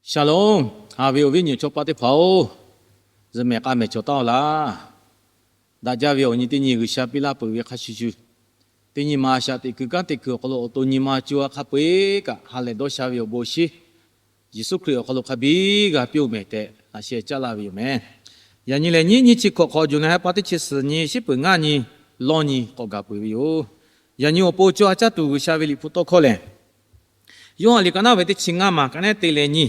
Shalom, haꞈ ve awˬ viˉ awˬ nyi chaw paˆ teˇ hpaˍ-oˬ, zuhꞈ mehˍ k'a mehˍ cawˬ taˉ-oˬ laˇ. Daꞈ jaˇ ve awˬ nyi teˇ nyi G'uiˬsha piˇ laˇ peuˬ ve hk'a shuˍ shuˍ, teˇ nyi ma a shaꞈ teꞈ kuiˬ kanˉ te kuiˬ awˬ hk'aw lo awˬ to nyi ma co a hk'a peu-eˬ kaꞈ ha lehˬ dawˇ sha ve awˬ bon shinˉ, Yeˍsuˆ Hkriꞈ awˬ hk'aw lo hk'a biˇ g'a piˇ-oˬ mehˍ tehꞈ laꞈ sheh caˇ laˇ ve yoˬ mehˍ. Yaꞈ nyi lehˬ nyiˉ nyiˇ chi hkawꞈ hk'awꞈ juˬ na heh pa teˇ chi suhˍ nyi shiˉ peuˬ ngaˇ nyi lawˇ nyi k'awꞈ gaˬ peuˬ ve yoˬ. Yaꞈ nyi awˬ pon co a caˇ tuˬ G'uiˬsha ve liꞈ hpu tawˇ hkawˇ lehˬ, Yoˇhanˬ liꞈ ka naˉ ve teˇ chi ngaˇ ma ka nehˉ te leh nyi,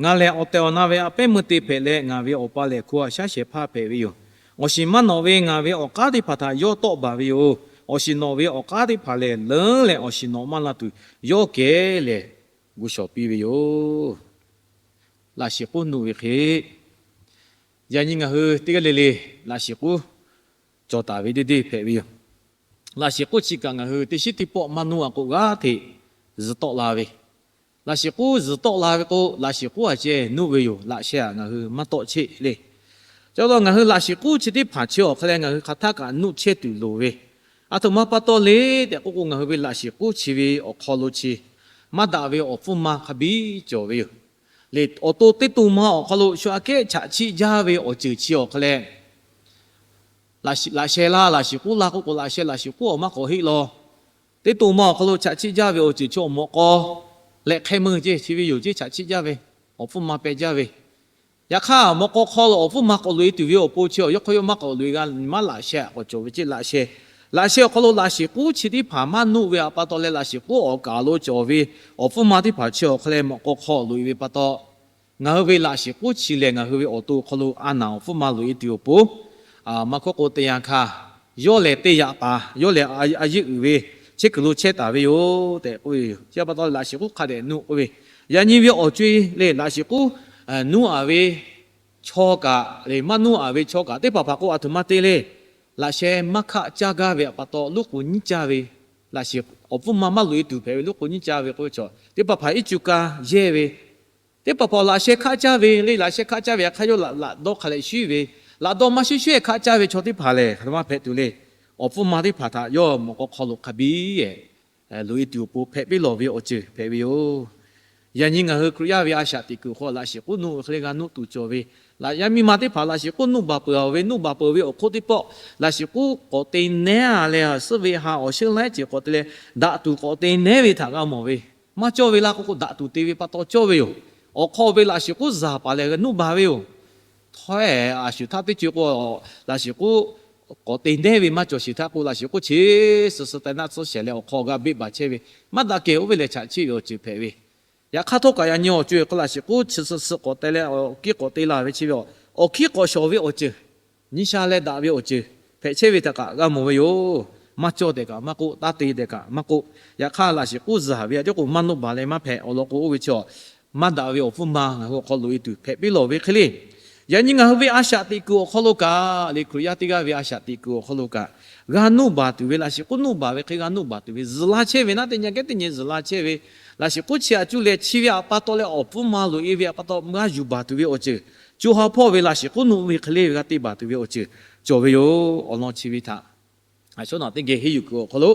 Ngaˬ lehˬ awˬ tehˬ awˬ na ve a pehˉ meuˇ te hpehꞈ leh, ngaˬ ve Awˬ pa lehˬ hko a shaˉ shehˍ hpaˇ hpehꞈ ve yoˬ. Awˬ shiˍ maˇ nawꞈ ve ngaˬ ve awˬ k'aˉ teˇ hpaˍ htaꞈ yawˇ tawˆ baˬ ve yoˬ. Awˬ shiˍ nawꞈ ve awˬ k'aˉ teˇ hpaˍ lehˬ, leuˉ leh awˬ shiˍ nawꞈ maˇ la tuˬ yawˇ kehˉ lehˬ gu shawˍ piˇ ve yoˬ. Laꞈ shiˍ k'oˆ nuˆ ve hk'e, yaꞈ nyi ngaˬ hui teˇ g'aˇ le le laꞈ shiˍ k'oˆ cawˬ taˍ ve deˇ deˇ hpehꞈ ve yoˬ. Laꞈ shiˍ k'oˆ chi kaꞈ ngaˬ hui teˇ shiˉ teˇ pawˆ maˇ nuˆ a k'o g'aˇ hteꞈ zuhˬ tawˆ la ve, laꞈ shiˍ k'oˆ zuhˬ tawˆ la ve k'o, laꞈ shiˍ k'oˆ a ceh nuˆ ve yoˬ. Laꞈ sheh aꞈ ngaˬ hui maˇ tawˆ cheˆ le. Chi pa taw ngaˬ hui laꞈ shiˍ k'oˆ chi teˇ hpaˍ chi awˬ hk'aw leh ngaˬ hui hk'aˬ htaˇ kaꞈ nuˆ chehˇ tuˬ loˍ ve, aˬ htoꞈ ma pa taw le tehꞈ k'oˆ k'o, ngaˬ hui ve laꞈ shiˍ k'oˆ chi ve awˬ hk'aw lo chi maˇ daꞈ ve awˬ hpfuhˇ ma hk'a biˇ cawˬ ve yoˬ. Lehˬ, awˬ to teˇ to ma awˬ hk'aw lo shu aꞈ kehˉ chaꞈ chiˆ jaˇ ve awˬ ceuˬ chi awˬ hk'aw leh, laꞈ sheh laˇ, laꞈ shiˍ k'oˆ laˇ k'oˆ k'o, laꞈ sheh laꞈ shiˍ k'oˆ awˬ maˇ k'awꞈ heˆ law. Teˇ to ma awˬ hk'aw lo chaꞈ chiˆ jaˇ ve awˬ ceuˬ chi awˬ mawꞈ k'aw leh hk'e meuˇ ceˇ chi ve yoˬ ceˇ, chaꞈ chiˆ jaˇ ve, awˬ hpfuhˇ ma peh jaˇ ve. Yaꞈ hk'aˇ, mawꞈ k'aw hk'aw lo awˬ hpfuhˇ ma k'awꞈ loꞈ e tuˬ ve awˬ pon chi awˬ yawˇ hk'aw yawˇ maˇ k'awꞈ loꞈ e g'a nyi maˇ laꞈ sheh aꞈ k'awꞈ cawˬ ve ceˇ. Laꞈ sheh, laꞈ sheh awˬ hk'aw lo laꞈ shiˍ k'oˆ chi teˇ hpaˍ maˇ nuˆ ve aꞈ pa taw leh, laꞈ shiˍ k'oˆ awˬ kaˍ lo cawˬ ve awˬ hpfuhˇ ma teˇ hpaˍ chi awˬ hk'aw leh mawꞈ k'aw hk'aw loꞈ e ve pa taw, ngaˬ hui ve laꞈ shiˍ k'oˆ chi lehˬ ngaˬ hui ve awˬ to awˬ hk'aw lo a naˍ awˬ hpfuhˇ ma loꞈ e tuˬ awˬ pon, maˇ hkawˇ k'o te yanˇ hkaˇ, yawˇ lehˬ teˇ yaꞈ paˍ, yawˇ lehˬ a yeˇ uiˍ ve chehˇ kuiˬ lo chehˇ taˍ ve yoˬ tehꞈ k'oˆ ve yoˬ. Chi pa taw laꞈ shiˍ k'oˆ hk'a dehꞈ nuˆ k'oˆ ve, yaꞈ nyi ve awˬ co e lehˬ laꞈ shiˍ k'oˆ nuˆ a ve chaw kaꞈ lehˬ maˇ nuˆ a ve chaw kaꞈ teˇ hpaˍ hpaˍ k'o aˬ htoꞈ ma te le. Laꞈ sheh maˇ hkaˆ caˇ gaˇ ve aꞈ pa taw loˉ k'oˍ nyiˇ caˇ ve, laꞈ shiˍ awˬ hpfuhˇ ma maˇ loꞈ e tuˬ hpehꞈ ve loˉ k'oˍ nyiˇ caˇ ve k'oˆ ve chaw, teˇ hpaˍ hpaˍ iˉ cu ka yehˇ ve, teˇ hpaˍ hpaˍ laꞈ sheh hkaˆ caˇ ve le. Laꞈ sheh hkaˆ caˇ ve aꞈ hk'aˇ yawˇ laꞈ dawˇ hk'a leh shuˉ ve, laꞈ dawˇ maˇ shuˉ shuˉ hkaˆ caˇ ve chaw teˇ hpaˍ lehˬ hk'aˬ ma hpehꞈ tuˬ le. Awˬ hpfuhˇ ma teˇ hpaˍ htaꞈ yawˇ mawꞈ k'aw hk'aw lo hk'a biˇ loꞈ e tuˬ awˬ pon hpehꞈ piˇ lawˬ ve awˬ ceuˬ hpehꞈ ve yoˬ. Yaꞈ nyi ngaˬ hui Hkriꞈ yaˇ ve a shaꞈ teꞈ kuiˬ awˬ hk'aw laꞈ shiˍ k'oˆ nuˆ ve hk'e le g'a nuˆ tuˬ cawˬ ve, laꞈ yaˇ miˇ ma teˇ hpaˍ laꞈ shiˍ k'oˆ nuˆ baˬ peuˬ ve, nuˆ baˬ peuˬ ve awˬ hk'oˆ teˇ pawˆ laꞈ shiˍ k'oˆ k'awꞈ te nehˉ a leh suhˉ ve ha awˬ sheunˉ laiˉ ceuˬ k'awꞈ te leh daꞈ tuˬ k'awꞈ te nehˉ ve htaꞈ g'a mawˬ ve, maˇ cawˇ ve laˇ k'oˆ k'o daꞈ tuˬ te ve pa taw cawˇ ve yoˬ. Awˬ hk'aw ve laꞈ shiˍ k'oˆ zuhˬ paˍ lehˬ g'a nuˆ baˬ ve yoˬ. Htawˇ, a shu htaˇ teˇ co k'o, laꞈ shiˍ k'oˆ k'awꞈ te nehˉ ve maˇ cawˬ sheˍ htaˇ k'o, laꞈ shiˍ k'oˆ chi suhˍ suhˍ teh naˆ tsuhˇ shehˍ leh awˬ hk'aw g'a beˆ baˬ chehˇ ve, maˇ daꞈ kehˬ oˇ ve lehˬ chaꞈ chiˆ ve awˬ ceuˬ hpehꞈ ve. Yaꞈ hk'aˇ htawˇ kaꞈ yaꞈ nyi awˬ co e hk'aw laꞈ shiˍ k'oˆ chi suhˍ suhˍ k'awꞈ teh leh awˬ hkiˇ k'awꞈ te la ve chi ve, awˬ hkiˇ k'awꞈ shawˍ ve awˬ ceuˬ, nyi sha leh daꞈ ve awˬ ceuˬ hpehꞈ chehˇ ve htaꞈ kaꞈ g'a mawˬ ve yoˬ. Maˇ cawˇ tehꞈ kaꞈ maˇ k'oˆ, taˇ te tehꞈ kaꞈ maˇ k'oˆ, yaꞈ hk'aˇ laꞈ shiˍ k'oˆ zuhˬ ve aꞈ tiˉ k'o maˇ nuˆ baˬ leh maˇ hpehꞈ awˬ lawn k'o, oˇ ve chi maˇ daꞈ ve awˬ hpfuhˇ ma ngaˬ hui awˬ hk'aw loꞈ e tuˬ hpehꞈ piˇ lawˬ ve hk'e le. Yaꞈ nyi ngaˬ hui ve a shaꞈ teꞈ kuiˬ awˬ hk'aw lo kaꞈ leh, Hkriꞈ yaˇ teˇ g'aˇ ve a shaꞈ teꞈ kuiˬ awˬ hk'aw lo kaꞈ g'a nuˆ baˬ tuˬ ve, laꞈ shiˍ k'oˆ nuˆ baˬ ve hk'e g'a nuˆ baˬ tuˬ ve, zuhˬ la chehˇ ve naˉ teˇ nyi geh teˇ nyi zuhˬ la chehˇ ve, laꞈ shiˍ k'oˆ chi aꞈ cuˇ leh chi ve aꞈ pa taw leh awˬ hpfuhˇ ma loꞈ e ve aꞈ pa taw g'a yuˬ baˬ tuˬ ve awˬ ceuˬ, co ha hpawˇ ve laꞈ shiˍ k'oˆ nuˆ ve hk'e le ve g'a te baˬ tuˬ ve awˬ ceuˬ cawˬ ve yoˬ. Awˬ lawn chi ve htaꞈ a shawˉ naꞈ teˇ geh henˇ yuˬ kuiˬ awˬ hk'aw lo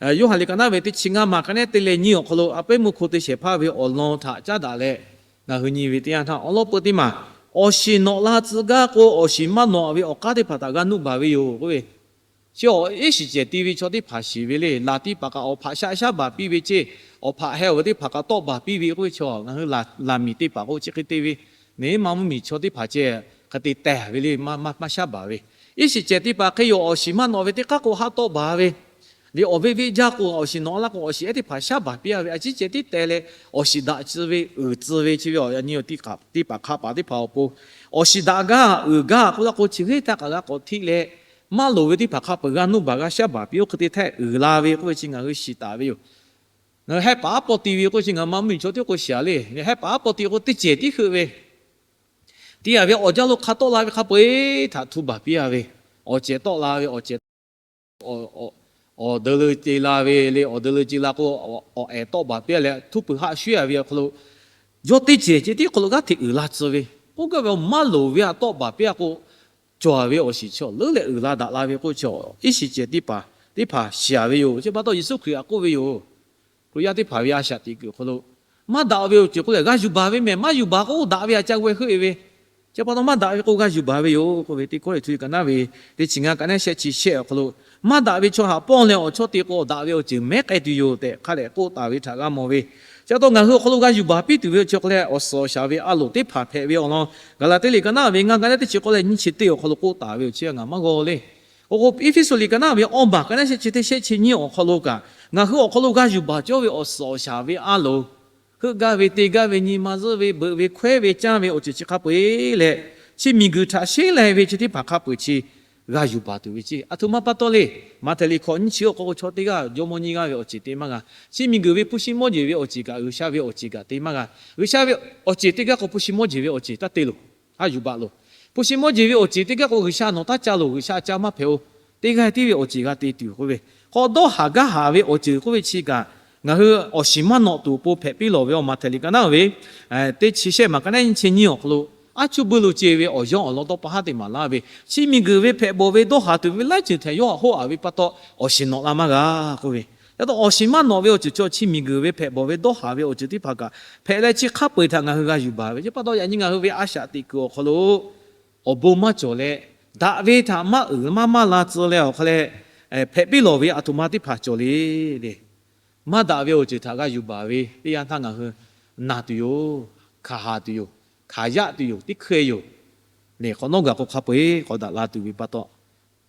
Yoˇhanˬ liꞈ ka naˉ ve teˇ chi ngaˇ ma ka nehˉ te leh nyiˇ awˬ hk'aw lo a pehˉ meuˇ hko te shehˍ hpaˇ ve awˬ lawn htaꞈ caˉ daꞈ leh ngaˬ hui nyi ve teˇ yanˇ htaˇ, awˬ lawn peu teˇ maˬ awˬ shiˍ nawꞈ la tcuh gaˇ k'o, awˬ shiˍ maˇ nawꞈ ve awˬ k'aˉ teˇ hpaˍ htaꞈ g'a nuˆ baˬ ve yoˬ k'oˆ ve. Chi awˬ iˉ shiˍ cehˬ ti ve chaw teˇ hpaˍ shiˍ ve le. Laˬ tiˇ paˍ kaꞈ awˬ hpaꞈ shaˆ shaˉ baˬ piˇ ve ceˇ, awˬ hpaꞈ heh awˬ ve teˇ hpaˍ kaꞈ tawˆ baˬ piˇ ve k'oˆ ve chi, ngaˬ hui laˬ miˬ teˇ hpaˍ k'o chi hk'e te ve, neˇ maˇ mvuhˇ miˬ chaw teˇ hpaˍ ceh hk'e te tehˬ ve le, maˇ shaˉ baˬ ve. Iˉ shiˍ cehˬ teˇ hpaˍ hk'e yoˬ, awˬ shiˍ maˇ nawꞈ ve teˇ k'aˉ k'o haˆ tawˆ baˬ ve, liꞈ awˬ veˆ veˆ jaˇ k'o, awˬ shiˍ nawꞈ laˇ k'o, awˬ shiˍ ehˉ teˇ hpaˍ shaˉ baˬ piˇ a ve, a ciˉ ceh tiˉ teh leh awˬ shiˍ daꞈ tcuh ve, uiˍ tcuh ve chi ve awˬ yaꞈ nyi teˇ hpaˍ hk'a paˍ teˇ hpaˍ awˬ pon, awˬ shiˍ daꞈ gaˇ uiˍ gaˇ k'oˆ laˇ k'o, chi hk'e htaˇ kaꞈ g'a k'awꞈ htiˆ leh, maˇ loˍ ve teˇ hpaˍ hk'a peu g'a nuˆ baˬ g'a shaˉ baˬ piˇ oˇ hk'e te htaˇ uiˍ la ve k'oˆ ve chi ngaˬ hui shiˍ taˍ ve yoˬ. Ngaˬ hui hehˉ paˍ aˉ paw ti ve k'oˆ chi ngaˬ hui maˇ mvuhˇ miˬ chaw teˇ k'o shiˍ a le. Hehˉ paˍ aˉ paw ti k'o teˇ cehˬ tiˉ heuˆ ve, te a ve awˬ jaˇ lo hk'a tawˆ la ve hk'a peu-eˬ htaꞈ htu baˬ piˇ a ve, awˬ cehˬ tawˆ la ve awˬ cehˬ, awˬ deu leu ce la ve le, awˬ deu leu ce la k'o, awˬ ehˍ tawˆ baˬ piˇ a leh htuˇ pui haˆ shuˉ a ve awˬ hk'aw lo, yawˇ teˇ cehˬ ceh tiˉ hk'aw lo g'aˇ hteꞈ uiˍ la tcuh ve, k'oˆ gaˇ ve maˇ loˍ ve htaꞈ tawˆ baˬ piˇ a k'o, cawˬ a ve awˬ shiˍ chaw leuˉ leh uiˍ la daꞈ la ve k'oˆ chi, iˉ shiˍ cehˬ teˇ hpaˍ teˇ hpaˍ shiˍ a ve yoˬ. Chi pa taw Yeˍsuˆ Hkriꞈ htaꞈ k'oˆ ve yoˬ. Hkriꞈ yaˇ teˇ hpaˍ ve a shaꞈ teꞈ kuiˬ awˬ hk'aw lo Maˇ daꞈ ve awˬ ceuˬ k'oˆ lehˬ, g'a yuˬ baˬ ve mehˬ, maˇ yuˬ baˬ k'o daꞈ ve aꞈ ca g'aw e heuˆ e ve. Chi pa taw maˇ daꞈ ve k'o g'a yuˬ baˬ ve yoˬ k'oˆ ve, Teˇ Kawˇrenˍhtuˆ liꞈ ka naˉ ve teˇ chi ngaˇ ka naˉ shehˆ chi shehˆ awˬ hk'aw lo, maˇ daꞈ ve chaw haꞈ pawˇ leh awˬ chawˇ te k'o, daꞈ ve awˬ ceuˬ mehˉ k'ai tuˬ yoˬ tehꞈ hk'a dehꞈ k'oˆ taˍ ve htaꞈ g'a mawˬ ve. Chi pa taw ngaˬ hui awˬ hk'aw lo g'a yuˬ baˬ piˇ tuˬ ve awˬ ceuˬ hk'aw leh, awˬ suhˍ awˬ shaˍ ve a loˍ teˇ hpaˍ hpehꞈ ve awˬ lawn, Gaˍlaˍtiˆ liꞈ ka naˉ ve ngaˇ ka naˉ teˇ chi k'awˇ leh nyiˇ chi teˇ awˬ hk'aw lo k'oˆ taˍ ve awˬ chi ngaˬ maˇ g'aw le. K'o k'o, Eˇfeˇsuꞈ liꞈ ka naˉ ve awˇ baˬ ka naˉ shehˆ chi teˇ shehˆ chi nyiˇ awˬ hk'aw lo kaꞈ, ngaˬ hui awˬ hk'aw lo g'a yuˬ baˬ cawˇ ve awˬ suhˍ awˬ shaˍ ve a loˍ, heuˆ gaˇ ve, te gaˇ ve, nyi ma zuhˆ ve, beuꞈ ve, hkawehˉ ve, canˇ ve awˬ ceuˬ chi hk'a peu-eˬ leh, chi miˬguiˬ htaꞈ sheˉ lai ve chi teˇ hpaˍ hk'a peu-eˬ chi g'a yuˬ baˬ tuˬ ve ceˇ. Aˬ htoꞈ ma pa taw le. Maꞈhtehˍ liꞈ hkawꞈ nyiˇ chi awˬ hk'aw k'o, chaw teˇ g'aˇ jawˇmawˇ nyiˇ g'aˇ ve awˬ ceuˬ te maˇ g'a. Chi miˬguiˬ ve hpu shi mawˇ jeˬ ve awˬ ceuˬ kaꞈ, G'uiˬsha ve awˬ ceuˬ kaꞈ te maˇ g'a. G'uiˬsha ve awˬ ceuˬ teˇ g'aˇ k'o hpu shi mawˇ jeˬ ve awˬ ceuˬ taˇ te loˬ. G'a yuˬ baˬ loˬ. Hpu shi mawˇ jeˬ ve awˬ ceuˬ teˇ g'aˇ k'o G'uiˬsha nawˬ taˇ ca loˬ, G'uiˬsha ca maˇ hpehꞈ-o. Teˇ g'aˇ tiˉ ve awˬ ceuˬ g'a te tuˬ k'oˆ ve, k'awꞈ dawˇ haˍ gaˇ haˍ ve awˬ ceuˬ k'oˆ ve chi kaꞈ, ngaˬ hui awˬ shiˍ maˇ nawꞈ tuˬ awˬ pon hpehꞈ piˇ lawˬ ve awˬ Maꞈhtehˍ liꞈ ka naˉ ve teˇ chi shehˆ maˬ ka naˉ nyiˇ chi nyiˇ awˬ hk'aw lo, aˉ chuˇ buiˇ lo ce ve awˬ yanˇ awˬ lawn dawˇ pa haˉ teˇ maˍ laˇ ve, chi miˬguiˬ ve hpehꞈ bawˬ ve dawˇ haˍ tuˬ ve laiˉ ceuˬ htehꞈ yawˇ htaꞈ hoˆ a ve pa taw, awˬ shiˍ nawꞈ la maˇ g'a k'oˆ ve. Yaꞈ taw awˬ shiˍ maˇ nawꞈ ve awˬ ceuˬ chaw chi miˬguiˬ ve hpehꞈ bawˬ ve dawˇ haˍ ve awˬ ceuˬ teˇ hpaˍ kaꞈ hpehꞈ leh chi hk'a peu-eˬ htaꞈ ngaˬ hui g'a yuˬ baˬ ve. Chi pa taw yaꞈ nyi ngaˬ hui ve a shaꞈ teꞈ kuiˬ awˬ hk'aw lo awˬ bon maˇ cawˬ leh, daꞈ ve htaꞈ maˇ uiˍ maˇ maˇ la tcuh leh awˬ hk'aw leh, hpehꞈ piˇ lawˬ ve aˬ htoꞈ ma teˇ hpaˍ cawˬ le le. Maˇ daꞈ ve awˬ ceuˬ htaꞈ g'a yuˬ baˬ ve teˇ yanˇ htaˇ ngaˬ hui naˬ tuˬ yoˬ, hkanˍ haˍ tuˬ yoˬ, hkanˍ yaˆ tuˬ yoˬ, teˇ hkui yoˬ. Neˬ hk'awꞈ nawˉ gaˬ k'o hk'a peu-eˬ k'awꞈ daꞈ la tuˬ ve pa taw,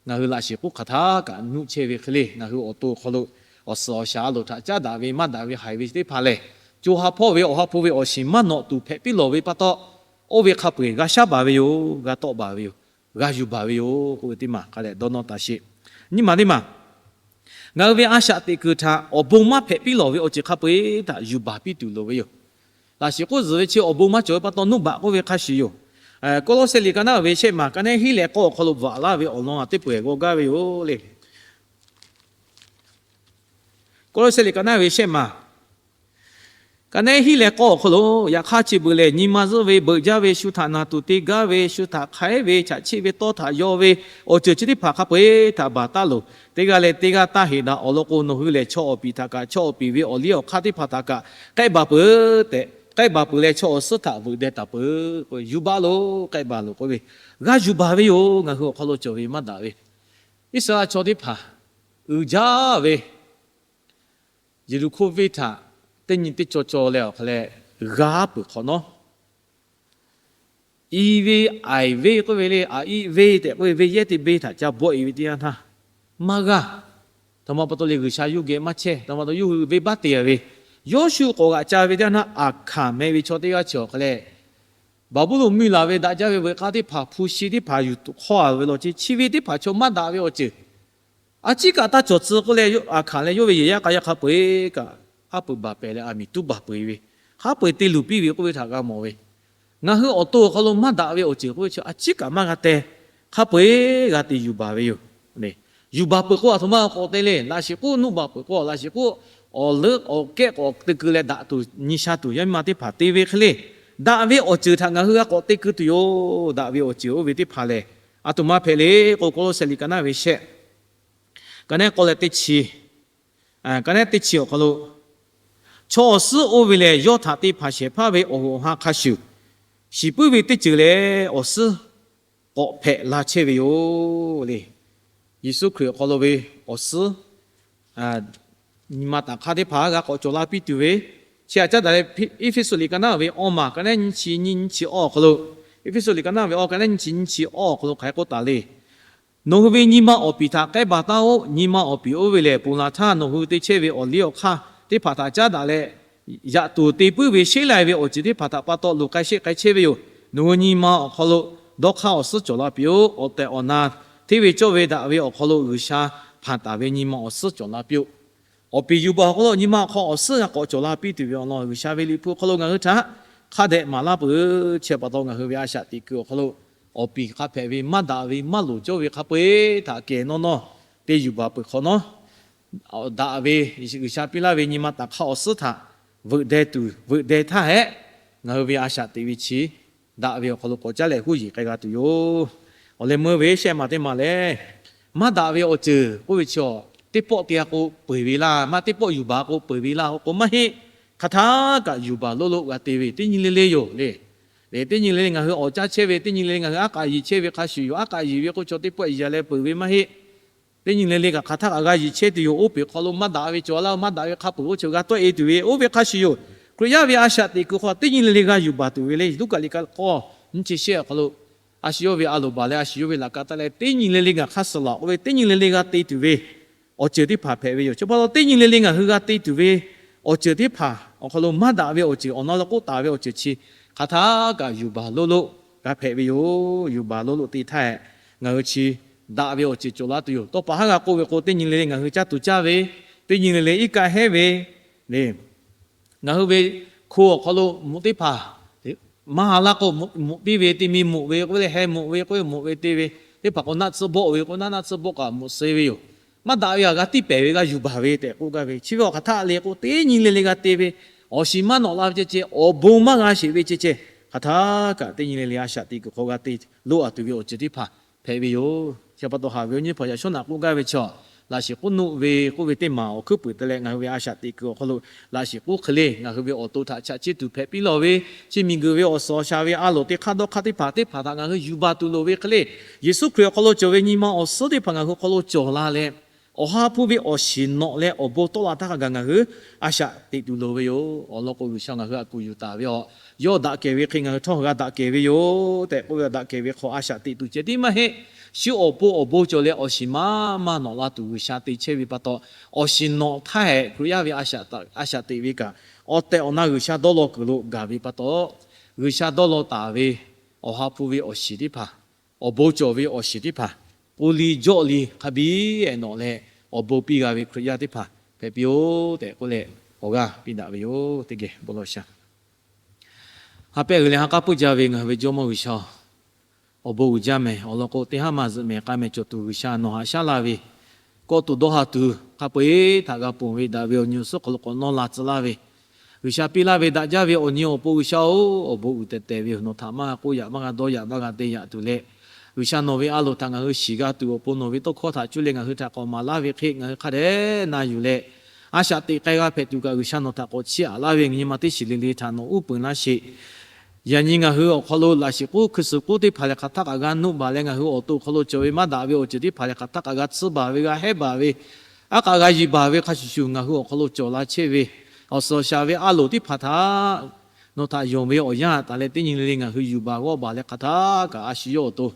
ngaˬ hui laꞈ shiˍ k'oˆ hk'aˬ htaˇ kaꞈ nuˆ chehˇ ve hk'e le, ngaˬ hui awˬ to awˬ hk'aw lo awˬ suhˍ awˬ shaˍ a loˍ htaꞈ caˉ daꞈ ve maˇ daꞈ ve haiˬ ve teˇ hpaˍ lehˬ, co ha hpawˇ ve awˬ ha hpu ve awˬ shiˍ maˇ nawꞈ tuˬ hpehꞈ piˇ lawˬ ve pa taw, oˇ ve hk'a peu-eˬ g'a shaˉ baˬ ve yoˬ, g'a tawˆ baˬ ve yoˬ, g'a yuˬ baˬ ve yoˬ k'oˆ ve teˇ maˬ hk'a dehꞈ dawˇ nawˇ taˍ sheˍ. Nyiˇ maˬ teˇ maˬ, ngaˬ hui ve a shaꞈ teꞈ kuiˬ htaꞈ awˬ bon maˇ hpehꞈ piˇ lawˬ ve awˬ ceuˬ hk'a peu-eˬ htaꞈ yuˬ baˬ piˇ tuˬ loˍ ve yoˬ. Laꞈ shiˍ k'oˆ zuhˬ ve chi awˬ bon maˇ cawˬ ve pa taw nuˆ baꞈ k'oˆ ve hk'a shuˍ yoˬ. Kawˇlawˇsehˇ liꞈ ka naˉ ve shehˆ maˬ ka naˉ hiˉ leh k'awˇ awˬ hk'aw lo bvuhꞈ laˇ ve awˬ lawn teˇ peu-eˬ g'aw gaˇ ve yoˬ le. Kawˇlawˇsehˇ liꞈ ka naˉ ve shehˆ maˬ ka naˉ hiˉ leh k'awˇ awˬ hk'aw lo, yaꞈ hk'aˇ chi beuꞈ lehˬ nyi ma zuhˆ ve, beuꞈ jaˇ ve, shu htaꞈ naˬ tuˬ te gaˇ ve, shu htaꞈ hk'aiˉ ve, chaꞈ chiˆ ve, tawˇ htaꞈ yaw ve, awˬ ceuˬ chi teˇ hpaˍ hk'a peu-eˬ htaꞈ baˬ taˉ loˬ. Teˇ g'aˇ leh teˇ g'aˇ taˇ heˍ daꞈ awˬ lawn k'o, nawˬ hui lehˬ chaw awˬ piˍ htaꞈ kaꞈ, chaw awˬ piˍ ve awˬ liˇ awˬ hk'aˇ teˇ hpaˍ htaꞈ kaꞈ k'ehˆ baˬ peuˬ tehꞈ, k'ehˆ baˬ peuˬ leh chaw awˬ suhˉ htaꞈ veuꞈ deh taˍ peuˬ k'o, yuˬ baˬ loˬ, k'ehˆ baˬ loˬ k'oˆ ve, g'a yuˬ baˬ ve yoˬ. Ngaˬ hui awˬ hk'aw lo cawˬ ve maˇ daꞈ ve Iˉsaˍreˍlaˆ chaw teˇ hpaˍ uiˍ jaˇ ve Yeˍriˆhkoˇ venˇ htaꞈ teˇ nyi teˇ caw caw leh awˬ hk'a leh g'aˇ peuˬ hk'awꞈ nawˉ, i ve, aiˍ venˇ k'oˆ ve le, a iˆ venˇ tehꞈ k'oˆ ve, venˇ yehˇ teˇ venˇ htaꞈ ca bawˆ e ve teˇ yanˇ htaˇ, maˇ g'aˇ. Aˬ htoꞈ ma pa taw le, G'uiˬsha yawˇ geh maˇ chehˇ. Aˬ htoꞈ ma pa taw yawˇ hui venˇbaˆ te a ve, Yoˇshuˆ k'awꞈ g'aꞈ ca ve teˇ yanˇ htaˇ, Aˍhkaˍ meh ve chaw teˇ g'aˇ chi awˬ hk'a leh Baˍbuˍlonˍ mvuhˇmiˬ laˬ ve daꞈ jaˇ ve veuꞈ k'aˇ teˇ hpaˍ hpu shi teˇ hpaˍ yuˬ hk'awˇ a ve law ce, chi ve teˇ hpaˍ chaw maˇ daꞈ ve awˬ ceuˬ a ciˉ kaꞈ taˇ cawˬ tcuh k'oˆ leh, Aˍhkaˍ leh yawˇ ve yehˬ yaˇ k'a yaˇ hk'a peu-eˬ kaꞈ haˉ pui baˬ pehˍ leh, aˬ miˍ tuˉ baˬ peu-eˬ ve, haˉ pui te luˬ piˇ ve k'oˆ ve htaꞈ g'a mawˬ ve. Ngaˬ hui awˬ to awˬ hk'aw lo maˇ daꞈ ve awˬ ceuˬ k'oˆ ve chi a ciˉ kaꞈ maˇ g'a teh. Hk'a peu-eˬ g'a te yuˬ baˬ ve yoˬ. Yuˬ baˬ peuˬ k'o, aˬ htoꞈ ma k'awꞈ te le. Laꞈ shiˍ k'oˆ nuˆ baˬ peuˬ k'o, laꞈ shiˍ k'oˆ awˬ leuˉ awˬ kehˉ k'awꞈ te keu leh daꞈ tuˬ nyi sha tuˬ yaˇ miˇ ma teˇ hpaˍ te ve hk'e le. Daꞈ ve awˬ ceuˬ htaꞈ ngaˬ hui g'a k'awꞈ te keu tuˬ yoˬ. Daꞈ ve awˬ ceuˬ oˇ ve teˇ hpaˍ lehˬ, aˬ htoꞈ ma hpehꞈ le k'o, Kawˇlawˇsehˇ liꞈ ka naˉ ve shehˆ, ka naˉ k'awˇ leh teˇ chi, ka naˉ teˇ chi awˬ hk'aw lo, chaw awˬ suhˉ oˇ ve lehˬ, yawˇ htaꞈ te hpanˍ shehˍ hpaˇ ve awˬ hoꞈ awˬ ha hk'a shuˍ, shiˍ puiˉ ve teˇ ceuˬ leh awˬ suhˉ k'awꞈ hpehꞈ la chehˇ ve yoˬ le. Yeˍsuˆ Hkriꞈ awˬ hk'aw lo ve awˬ suhˉ nyi ma taˍ hk'aˇ teˇ hpaˍ g'a k'awꞈ cawˬ la piˇ tuˬ ve, chi htaꞈ caˉ daꞈ leh, Eˇfeˇsuꞈ liꞈ ka naˉ ve awˇ maˬ ka naˉ nyiˇ chi nyiˇ nyiˇ chi awˇ awˬ hk'aw lo, Eˇfeˇsuꞈ liꞈ ka naˉ ve awˇ ka naˉ nyiˇ chi nyiˇ chi awˇ awˬ hk'aw lo hk'aˬ hk'e k'oˆ taˍ le. Nawˬ hui ve nyi ma awˬ piˍ htaꞈ k'ehˆ baˬ taˉ-oˆ. Nyi ma awˬ piˍ oˇ ve lehˬ, ponˬ laˬ htaˇ nawˬ hui te chehˇ ve awˬ liˇ awˬ hk'aˇ teˇ hpaˍ htaꞈ caˉ daꞈ leh, yaꞈ tuˬ te puiˉ ve sheˉ lai ve awˬ ceuˬ teˇ hpaˍ htaꞈ pa taw loˍ k'ai sheˆ k'ai chehˇ ve yoˬ. Nawˬ hui nyi ma awˬ hk'aw lo dawˇ hk'aˇ awˬ suhˉ cawˬ la piˇ-oˆ. Awˬ tehˬ awˬ na hteˇ ve cawˇ ve daꞈ ve awˬ hk'aw lo G'uiˬsha hpanˍ taˍ ve nyi ma awˬ suhˉ cawˬ la piˇ-oˆ. Awˬ piˍ yuˬ baˬ awˬ hk'aw lo nyi ma awˬ hk'aw awˬ suhˉ g'a k'awꞈ cawˬ la piˇ tuˬ ve awˬ lawn G'uiˬsha ve liꞈ hpu hk'aw lo ngaˬ hui htaꞈ hk'a dehꞈ maˍ laˇ peuˬ. Chi pa taw ngaˬ hui ve a shaꞈ teꞈ kuiˬ awˬ hk'aw lo awˬ piˍ hk'a hpehꞈ ve maˇ daꞈ ve maˇ loˍ cawˇ ve hk'a peu-eˬ htaꞈ kehˬ nawˇ nawˇ te yuˬ baˬ peuˬ hk'awꞈ nawˉ, daꞈ ve G'uiˬsha piˇ laˇ ve nyi ma taˍ hk'aˇ awˬ suhˉ htaꞈ veuꞈ deh tuˬ veuꞈ deh htaˇ hehꞈ, ngaˬ hui ve a shaꞈ teꞈ ve chi daꞈ ve awˬ hk'aw lo k'awꞈ caˉ leh huˉ yeˬ k'ai g'a tuˬ yoˬ. Awˬ leh meuˇ ve shehˆ maˬ teˇ maˬ lehˬ, maˇ daꞈ ve awˬ ceuˬ k'oˆ ve chi, teˇ pawˆ te g'a k'o peuˬ ve laˇ, maˇ teˇ pawˆ yuˬ baˬ k'o peuˬ ve laˇ k'o maˇ heˆ. hk'aˬ htaˇ kaꞈ yuˬ baˬ loˆ loˆ g'a te ve teˇ nyi le le yoˬ le. Teˇ nyi le le ngaˬ hui awˍ caˇ chehˇ ve, teˇ nyi le le ngaˬ hui aˉ k'aꞈ yiˍ chehˇ ve hk'a shuˍ yoˬ. Aˉ k'aꞈ yiˍ ve k'o, chaw teˇ pawˆ yaꞈ leh peuˬ ve maˇ heˆ. Teˇ nyi le le kaꞈ hk'aˬ htaˇ kaꞈ g'a yiˍ chehˇ tuˬ yoˬ. Oˇ peˬ hk'aw lo maˇ daꞈ ve cawˬ laˇ, maˇ daꞈ ve hk'a peuˬ oˇ ceuˬ g'a tawˆ e tuˬ ve, oˇ ve hk'a shuˍ yoˬ. Hkriꞈ yaˇ ve a shaꞈ teꞈ kuiˬ hk'aw teˇ nyi le le g'a yuˬ baˬ tuˬ ve le. Luˉkaꞈ liꞈ ka k'awˇ nyiˇ chi shehˆ awˬ hk'aw lo, a shu yawˇ ve a loˍ baˬ leh a shu yawˇ ve laꞈ ka taˆ leh teˇ nyi le le ngaˬ hk'aˇ suh laˬ k'oˆ ve, teˇ nyi le le g'a te tuˬ ve awˬ ceuˬ teˇ hpaˍ hpehꞈ ve yoˬ. Chi pa taw teˇ nyi le le ngaˬ hui g'a te tuˬ ve awˬ ceuˬ teˇ hpaˍ awˬ hk'aw lo maˇ daꞈ ve awˬ ceuˬ, awˬ na lo k'oˆ taˍ ve awˬ ceuˬ chi hk'aˬ htaˇ kaꞈ yuˬ baˬ loˆ loˆ g'a hpehꞈ ve yoˬ. Yuˬ baˬ loˆ loˆ te htaˇ, ngaˬ hui chi daꞈ ve awˬ ceuˬ cawˬ la tuˬ yoˬ. Tawˇ pa haˉ g'a k'oˆ ve k'o, teˇ nyi le le ngaˬ hui caˇ tuˬ caˇ ve, teˇ nyi le le iˉ kaˆ hehˉ ve le, ngaˬ hui ve hko awˬ hk'aw lo mvuhꞈ teˇ hpaˍ maˇ ha laˇ k'o, mvuhꞈ piˇ ve, te mi mvuhꞈ ve k'oˆ ve le, heh mvuhꞈ ve k'oˆ ve, mvuhꞈ ve te ve teˇ hpaˍ k'o, naˆ tsuhˇ bawˆ ve k'o, naˆ naˆ tsuhˇ bawˆ kaꞈ mvuhꞈ suh ve yoˬ. Maˇ daꞈ ve kaꞈ g'a tiˇ pehˍ ve g'a yuˬ baˬ ve tehꞈ k'oˆ gaˇ ve. Chi ve awˬ hk'aˬ htaˇ le k'o, teˇ nyi le le g'a te ve, awˬ shiˍ maˇ nawꞈ la ve ceh ceh, awˬ bon maˇ g'a sheˍ ve ceh ceh, hk'aˬ htaˇ kaꞈ teˇ nyi le le a shaꞈ teꞈ kuiˬ hk'aw g'a te loˆ a tuˬ ve awˬ ceuˬ teˇ hpaˍ hpehꞈ ve yoˬ. Chi pa taw haꞈ ve awˬ nyi hpaˍ yaꞈ shawˉ naꞈ k'oˆ gaˇ ve chaw, laꞈ shiˍ k'oˆ nuˆ ve k'oˆ ve teˇ maˬ awˬ hkuiˉ puiˍ te leh ngaˬ hui ve a shaꞈ teꞈ kuiˬ awˬ hk'aw lo laꞈ shiˍ k'oˆ hk'e le ngaˬ hui ve awˬ to htaꞈ chaꞈ chiˇ tuˬ hpehꞈ piˇ lawˬ ve, chi miˬ guiˬ ve awˬ suhˍ awˬ shaˍ ve a loˍ teˇ hk'aˇ dawˇ hk'aˇ teˇ hpaˍ teˇ hpaˍ htaꞈ ngaˬ hui yuˬ baˬ tuˬ loˍ ve hk'e le, Yeˍsuˆ Hkriꞈ awˬ hk'aw lo cawˬ ve nyi ma awˬ suhˉ teˇ hpaˍ ngaˬ hui hk'aw lo cawˬ la leh, Awˬ ha hpu ve awˬ shiˍ nawꞈ leh awˬ bon tawˆ la htaˇ hk'a gaˬ ngaˬ hui a shaꞈ teꞈ tuˬ loˍ ve yoˬ. Awˬ lawn k'o, G'uiˬsha ngaˬ hui htaꞈ kuˬ yuˬ taˍ ve awˬ, yawˇ daꞈ kehˬ ve hk'e ngaˬ hui htawˇ g'a daꞈ kehˬ ve yoˬ tehꞈ k'oˆ ve, daꞈ kehˬ ve hk'aw a shaꞈ teꞈ tuˬ ceh tiˉ maˇ heˆ. Shu awˬ pon awˬ bon cawˬ leh awˬ shiˍ maˇ maˇ nawꞈ la tuˬ G'uiˬsha te chehˇ ve pa taw, awˬ shiˍ nawꞈ htaˇ hehꞈ Hkriꞈ yaˇ ve a shaꞈ teꞈ ve kaꞈ, awˬ tehˬ awˬ na G'uiˬsha dawˇ law kuiˬ lo gaˬ ve pa taw, G'uiˬsha dawˇ law taˍ ve Awˬ ha hpu ve awˬ shiˍ teˇ hpaˍ, awˬ bon cawˬ ve awˬ shiˍ teˇ hpaˍ, k'o liˇ jawˆ liˇ hk'a biˇ ehˍ nawꞈ leh, awˬ bon piˇ g'a ve Hkriꞈ yaˇ teˇ hpaˍ hpehꞈ piˇ-oˆ tehꞈ k'oˆ leh, awˬ g'aˇ piˇ daꞈ ve yoˬ. Teˇ geh bon lawˬ sha. Ha pehˆ g'uiˬ leh ha k'aˉ puiˉ jaˇ ve ngaˬ hui ve Jawˇmawˇ G'uiˬsha-oˬ, awˬ bon uiˍ jaˇ mehˍ. Awˬ lawn k'o, teˇ haˉ maˇ zuhꞈ mehˍ k'a mehˍ cawˬ tuˬ G'uiˬsha nawˬ haꞈ shaˉ laˇ ve, kawˆ tuˬ dawˇ ha tuˬ hk'a peu-eˬ htaꞈ g'a ponˬ ve daꞈ ve awˬ nyi awˬ suhˉ hk'aw lo k'awꞈ nawˇ la tcuh laˇ ve, G'uiˬsha piˇ laˇ ve daꞈ jaˇ ve awˬ nyi awˬ pon G'uiˬsha-oˬ, awˬ bon uiˍ tehˬ tehˬ ve yoˬ. Nawˬ htaꞈ maˇ g'a k'oˆ yaꞈ maˇ g'a dawˇ yaꞈ maˇ g'a te yaꞈ tuˬ leh, G'uiˬsha nawˬ ve a loˍ htaꞈ ngaˬ hui shiˍ g'a tuˬ awˬ pon nawˬ ve tawˇ hkawˇ htaꞈ cuˇ leh ngaˬ hui htaꞈ k'awꞈ maˍ laˇ ve hk'e ngaˬ hui hk'a dehꞈ na yuˬ leh, a shaꞈ teꞈ k'ai g'a hpehꞈ tuˬ kaꞈ G'uiˬsha nawˬ htaꞈ k'awꞈ chiˇ aꞈ laˇ ve nyi ma teˇ shiˍ le le htaꞈ nawˬ uˉ peunˍ laˇ sheˍ. Yaꞈ nyi ngaˬ hui awˬ hk'aw lo laꞈ shiˍ k'oˆ hkui suhˍ k'oˆ teˇ hpaˍ lehˬ hk'aˬ htaˇ kaꞈ g'a nuˆ baˬ leh, ngaˬ hui awˬ to awˬ hk'aw lo cawˬ ve maˇ daꞈ ve awˬ ceuˬ teˇ hpaˍ lehˬ hk'aˬ htaˇ kaꞈ g'a tsuhˇ baˬ ve, g'a hehˉ baˬ ve, aˉ k'aꞈ g'a yiˍ baˬ ve hk'a shuˍ shuˍ ngaˬ hui awˬ hk'aw lo cawˬ la chehˇ ve awˬ suhˍ awˬ shaˍ ve a loˍ teˇ hpaˍ htaꞈ nawˬ htaꞈ yonˍ ve awˬ yanˇ taˍ leh teˇ nyi le le ngaˬ hui yuˬ baˬ g'awˇ baˬ leh hk'aˬ htaˇ kaꞈ a shu yawˇ awˬ to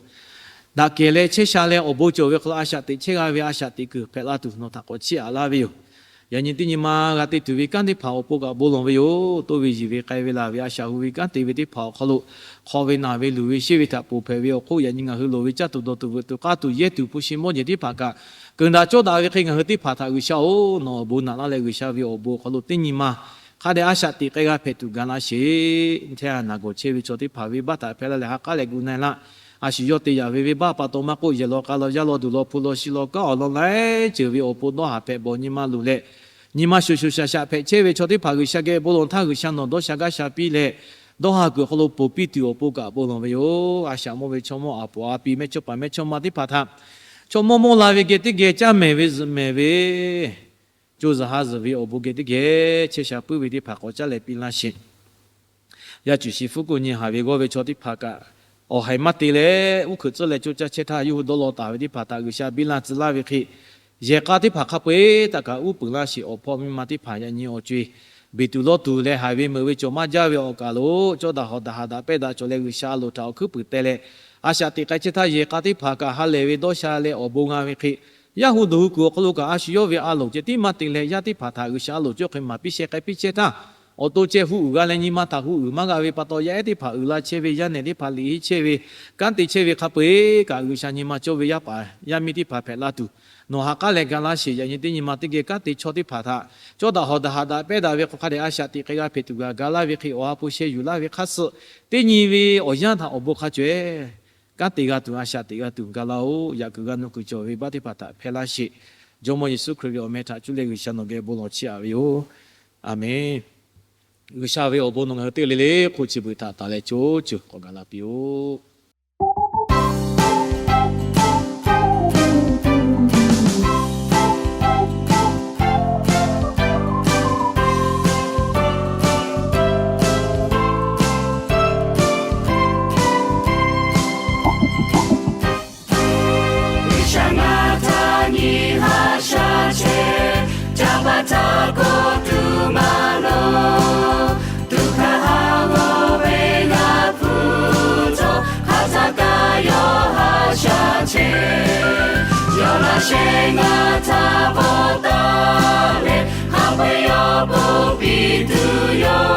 daꞈ kehˬ leh chehˇ sha leh awˬ bon cawˬ ve hk'aw lo a shaꞈ teꞈ chehˇ g'a ve a shaꞈ teꞈ kuiˬ hpehꞈ la tuˬ nawˬ htaꞈ k'awꞈ chiˇ aꞈ laˇ ve yoˬ. Yaꞈ nyi teˇ nyi ma g'a te tuˬ ve kanˉ teˇ hpaˍ awˬ pon kaꞈ bon lawˬ ve yoˬ. Toˇ ve yiˬ ve k'ai ve laˬ ve a shaꞈ hu ve kanˉ te ve teˇ hpaˍ awˬ hk'aw lo hk'aw ve naˬ ve luˬ ve sheˆ ve htaꞈ ponˬ hpehꞈ ve awˬ hk'oˆ, yaꞈ nyi ngaˬ hui loˍ ve caˇ tuˬ dawˬ tuˬ veuꞈ tuˬ k'aˇ tuˬ yehˇ tuˬ hpu shi mawˇ jeˬ teˇ hpaˍ kaꞈ keunˍ daꞈ cawˇ daꞈ ve hk'e ngaˬ hui teˇ hpaˍ htaꞈ G'uiˬsha-oˬ, nawˬ awˬ bon naꞈ laˇ leh G'uiˬsha ve awˬ bon awˬ hk'aw lo teˇ nyi ma hk'a dehꞈ a shaꞈ teꞈ k'ai g'a hpehꞈ tuˬ ga laˇ sheˍ. Hteˇ a naˬ gawˬ chehˇ ve chaw teˇ hpaˍ venˇbaˆ htaꞈ hpehˇ laˇ leh ha k'aˉ leh gu na-e laˇ. A shu yawˇ te yaꞈ ve venˇbaˆ pa taw maˇ k'oˆ, yehˬ law k'a law yaˇ law duˬ law hpu law shi law kanˉ awˬ lawn laiˉ ceuˬ ve awˬ pon dawˇ haˍ hpehꞈ bawˬ nyi ma luˬ leh, nyi ma shuˍ shuˍ shaˍ shaˍ hpehꞈ chehˇ ve chaw teˇ hpaˍ G'uiˬsha geh bon lawˬ htaˇ G'uiˬsha nawˬ dawˇ sha gaˇ sha piˇ leh, dawˇ ha kuiˬ awˬ hk'aw lo ponˬ piˇ tuˬ awˬ pon kaꞈ bon lawˬ ve yoˬ. A shaꞈ mawˇ ve chaw mawˇ aˬ poˍ a pi mehˇchawˇ paˍ mehˇchawˇma teˇ hpaˍ htaꞈ chaw mawˇ mawˇ la ve geh teˇ geh caˇ mehˍ ve zuhꞈ mehˍ ve, co zuhˬ ha zuhˬ ve awˬ bon geh teˇ geh chehˇ sha puiˉ ve teˇ hpaˍ k'awꞈ caˉ leh piˇ laˇ sheˍ. Yaˇ cuˬ shi hpfuhˇ kuˆ nyi haˍ ve g'awˇ ve chaw teˇ hpaˍ kaꞈ, awˬ haiˬ maˇ te leh uˉ hkeuꞈ tcuhˉ leh coˇ caˇ chehˇ htaˇ yawˇ hui dawˇ law taˍ ve teˇ hpaˍ htaꞈ G'uiˬsha biˇ laˇ tcuh laˇ ve hk'e, yehˬ k'a teˇ hpaˍ hk'a peu-eˬ htaꞈ kaꞈ uˉ peunˍ laˇ sheˍ. Awˬ hpawˇ miˇ ma teˇ hpaˍ yaꞈ nyi awˬ co-e beˬ tuˬ lawˇ tuˬ leh haiˬ ve meuꞈ ve cawˬ maˇ jaˇ ve awˬ kaˬ lo cawˇ daꞈ hawꞈ daꞈ haꞈ daꞈ pehˇ daꞈ cawˬ leh G'uiˬsha a loˍ htaꞈ awˬ hkuiˉ puiˍ teh leh, a shaꞈ teꞈ k'ai chehˇ htaˇ yehˬ k'a teˇ hpaˍ kaꞈ ha lehˬ ve dawˇ sha leh awˬ bon g'a ve hk'e, yaˇ hu dawˬ hui kuiˬ awˬ hk'aw lo kaꞈ a shu yawˇ ve a loˍ ceh tiˉ maˇ te leh yaˇ teˇ hpaˍ htaꞈ G'uiˬsha a loˍ cawˇ hk'e maˍ piˇ sheh k'ai piˇ chehˇ htaˇ, awˬ to ceh hu uiˍ g'a leh nyi ma htaꞈ hu uiˍ maˇ g'a ve pa taw yaˇ ehˉ teˇ hpaˍ uiˍ la chehˇ ve, yaˇ nehˬ teˇ hpaˍ liꞈ henˇ chehˇ ve, kanˉ te chehˇ ve hk'a peu-eˬ kaꞈ G'uiˬsha nyi ma cawˇ ve yaˇ paˍ yaˇ miˇ teˇ hpaˍ hpehꞈ la tuˬ, nawˬ ha k'aˉ leh ga laˇ sheˍ. Yaꞈ nyi teˇ nyi ma teˇ geh kanˉ te chaw teˇ hpaˍ htaꞈ cawˇ daꞈ hawꞈ daꞈ haꞈ daꞈ pehˇ daꞈ ve hk'aw hk'a dehꞈ a shaꞈ teꞈ k'ai g'a hpehꞈ tuˬ g'a ga laˇ ve hk'e, awˬ ha hpu sheh yuˬ laˇ ve hk'a suh teˇ nyi ve awˬ yanˇ htaꞈ awˬ bon hk'a caweh kanˉ te g'a tuˬ, a shaꞈ teꞈ g'a tuˬ ga laˇ-oˬ. Yaꞈ kuiˬ g'a nu kuiˬ cawˬ ve baˆ teˇ hpaˍ htaꞈ hpehˇ laˇ sheˍ. Jawˇmawˇ Yeˍsuˆ Hkriꞈ ve awˬ meh htaꞈ cuˇ leh G'uiˬsha nawˬ geh bon lawˬ chiˇ aꞈ ve yoˬ. A menˬ. G'uiˬsha ve awˬ bon nawˬ ngaˬ hui teˇ g'aˇ le le hk'oˆ chi beuꞈ htaꞈ taˍ leh co ceuˬ k'awꞈ gaˬ la piˇ-oˆ. Shehˆ ngaˇ htaˇ bvuhꞈ taˍ leh, hk'a peu-eˬ awˬ pon piˇ tuˬ yoˬ.